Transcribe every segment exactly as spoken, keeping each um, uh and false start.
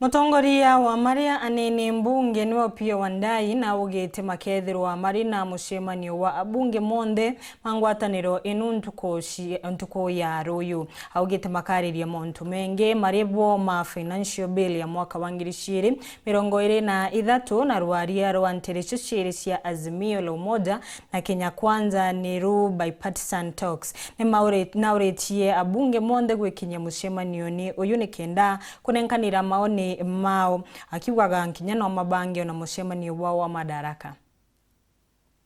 Mutongoria wa maria anene mbunge niwe Opiyo Wandayi na augite makethirwa mari na mucemanio wa abunge monthe ma ngwataniro inu ntuku ci-, ntuku ya ruyu. Augite makariria mauntu mengi mari bo ma financial bill ya mwaka wa ngiri ciiri mirongo iri na ithatu na rwaria rwa ntiri icio ciiri cia Azimio la Umoja na Kenya Kwanza ni ru bipartisan talks. Ni mauri-, nauritie abunge monthe gwikinyia mucemanioni uyu nikenda kunenkanira maoni mao, akiugaga nkinya no mabange ona mucemanio wao wa Madaraka.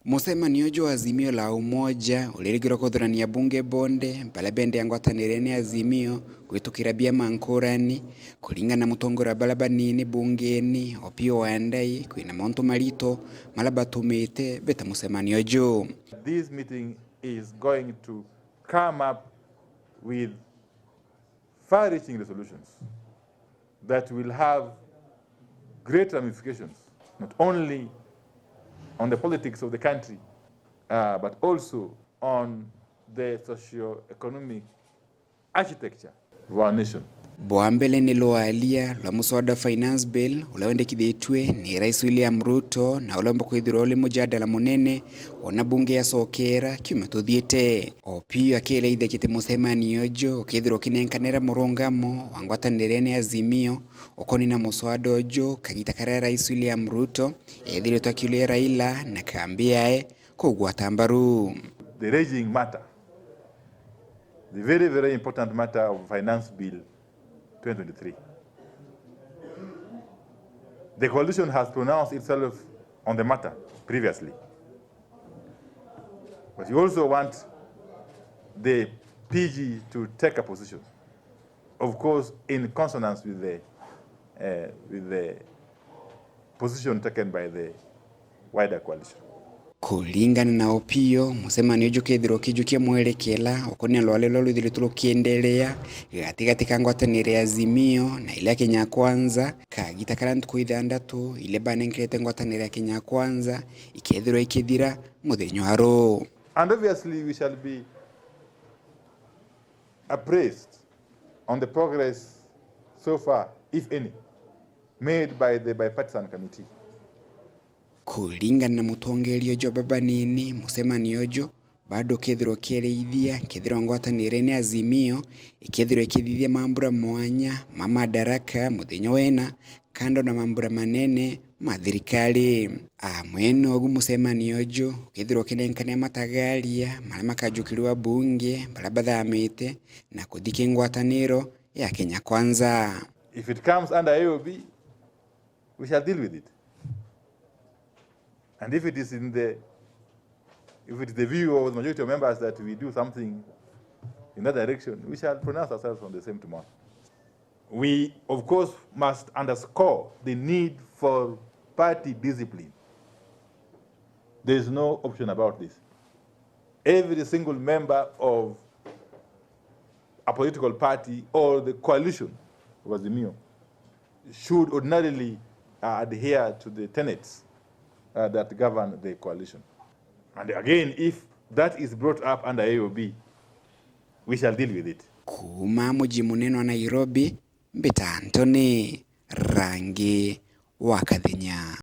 Mucemanio jwa Azimio la Umoja uririgirwa kuthurania bunge bonde baria bendea ngwataniro ni Azimio kwitukira biama nkurani. Kuringana na mutongoria wa baria banini bungeni, Opiyo Wandayi, kwina mauntu marito maria batumite beta mucemanio juu. This meeting is going to come up with far-reaching resolutions that will have great ramifications, not only on the politics of the country, uh, but also on the socio-economic architecture of our nation. Bwa mbere ni rwaria rwa muswada Finance Bill uria wendekithitue ni Rais William Ruto na uria umba kwithirwa uri mujadala munene ona bunge yacokera kiumia tuthiite. Opiyo akireithia kiti mucemanio uju ukethirwa ukinenkanira murungamo wa ngwataniro ni Azimio ukoni na muswada uju kagita karia Rais William Ruto ethiritwe akiuria Raila na kambi yae kugwata mbaru. The raging matter, the very, very important matter of Finance Bill twenty twenty-three. The coalition has pronounced itself on the matter previously. But you also want the P G to take a position, of course, in consonance with the, uh, with the position taken by the wider coalition. Kuringana na Opiyo, mucemanio uju ukethirwa ukijukia mwerekera ukonia rwaria ruria rwithiritwe rukienderea gatigati ka ngwataniro ya Azimio na ile ya Kenya Kwanza, kagita karia ntuku ithandatu ile banenkerete ngwataniro ya Kenya Kwanza ikethirwa ikithira muthenya wa ruu. And obviously we shall be appraised on the progress so far, if any, made by the bipartisan committee. Kuringana na mutongeria uju wa babanini, mucemanio uju bado ukethirwa ukiereithia kethirwa ngwataniro ni Azimio ikethirwa ikithithia mambura mwanya ma Madaraka muthenya wena, kando na mambura manene ma thirikari. Amwe nogu mucemanio uju ukethirwa ukinenkania matagaria maria makajukirua bunge baria bathamite na kuthiki ngwataniro ya Kenya Kwanza. If it comes under A O B, we shall deal with it. And if it is in the, if it is the view of the majority of members that we do something in that direction, we shall pronounce ourselves on the same tomorrow. We, of course, must underscore the need for party discipline. There is no option about this. Every single member of a political party or the coalition of Azimio should ordinarily, uh, adhere to the tenets, uh, that govern the coalition. And again, if that is brought up under A O B, we shall deal with it. Kuuma muji munene wa Nairobi, mbita Anthony Rangi wa Kathenya.